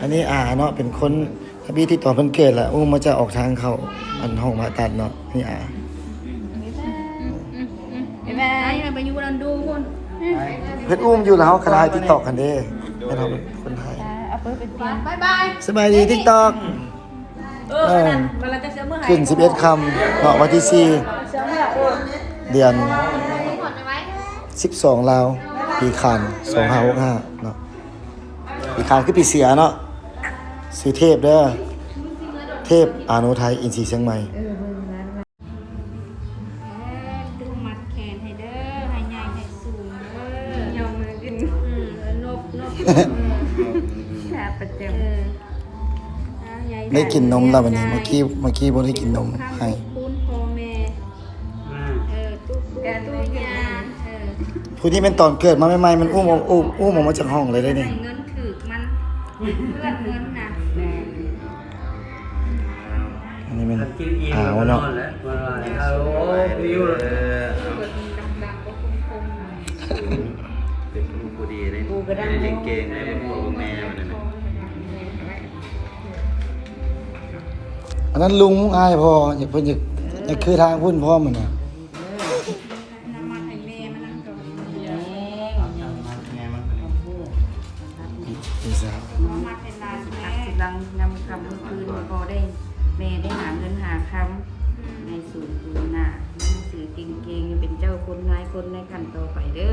ອັນນີ້ອາເນາະ ເປັນຄົນທຳອິດຕິດຕໍ່ເພິ່ນເກີດລະ ອຸ້ມມາຈາກອອກທາງເຂົ້າອັນຫ້ອງຜ່າຕັດເນາະ. ນີ້ອາ ບາຍບາຍ ໄປຢູ່ນຳດູພຸ້ນ ເພິ່ນອຸ້ມຢູ່ລະ ເຮົາກະໄດ້ຕິກຕອກກັນເດ້ ແມ່ນເຮົາເປັນຄົນໄທ. ບາຍບາຍ ສະບາຍດີຕິກຕອກ. ເອີ ເອີ ຂຶ້ນສິບເອັດຄ່ຳເນາະ ວັນທີສີ່ ເດືອນສິບສອງລາວ ປີຂານສອງຫ້າຫົກຫ້າເນາະ. ປີຂານຄືປີເສຍເນາະ. ຊື່ເທບເດີ ເທບອາໂນໄທ ອິນຊີຊຽງໃໝ່. ເອີ ເບິ່ງນັ້ນລະ ເອີ ຕູ້ມັດແຂນໃຫ້ເດີ ໃຫ້ໃຫຍ່ໃຫ້ສູງເດີ ຍອມມືຂຶ້ນ ອືມ ນົບ ນົບ ເອີ ທ່າປະຈຳ ເອີ ໄດ້ກິນນົມແລ້ວບັດນີ້ ເມື່ອກີ້ ເມື່ອກີ້ບໍ່ໄດ້ກິນນົມໃຫ້ ຄູນພໍ່ແມ່ ອືມ ເອີ ຕູ້ ຕູ້ ຕູ້ຍ່າ ເອີ ຜູ້ນີ້ແມ່ນຕອນເກີດມາໃໝ່ໆ ມັນອຸ້ມ ອຸ້ມ ອຸ້ມອອກມາຈາກຫ້ອງເລີຍເດ້ນີ້ ໃຫ້ເງິນຖືກມັນ ເລື່ອງເງິນນະ ແມ່ນ. ອັນນີ້ແມ່ນອາວເນາະ ເປັນຜູ້ດີເດ້ ເກັ່ງເກັ່ງເດ້ ເບິ່ງພໍ່ເບິ່ງແມ່ມັນນະ. ອັນນັ້ນລຸງອ້າຍພໍ່ ເພິ່ນຢາກ ຢາກຄືທາງພຸ້ນພ້ອມຫັ້ນນະ. ນ້ຳມັນໃຫ້ແມ່ມັນນຳກ່ອນ ນ້ຳມັນໃຫ້ແມ່ມັນ ນີ້ ພີ່ສາວ ນ້ຳມັນໃຫ້ຫຼານແມ່ ສິບຫຼັງ ຍາມຄ່ຳມື້ຄືນ ພໍ່ໄດ້ ແມ່ໄດ້ຫາເງິນຫາຄຳ ໃຫ້ສູງບຸນໜ້າ ໜັງສືເກັ່ງໆ ເປັນເຈົ້າຄົນນາຍຄົນໃນຂັ້ນຕໍ່ໄປເດີ.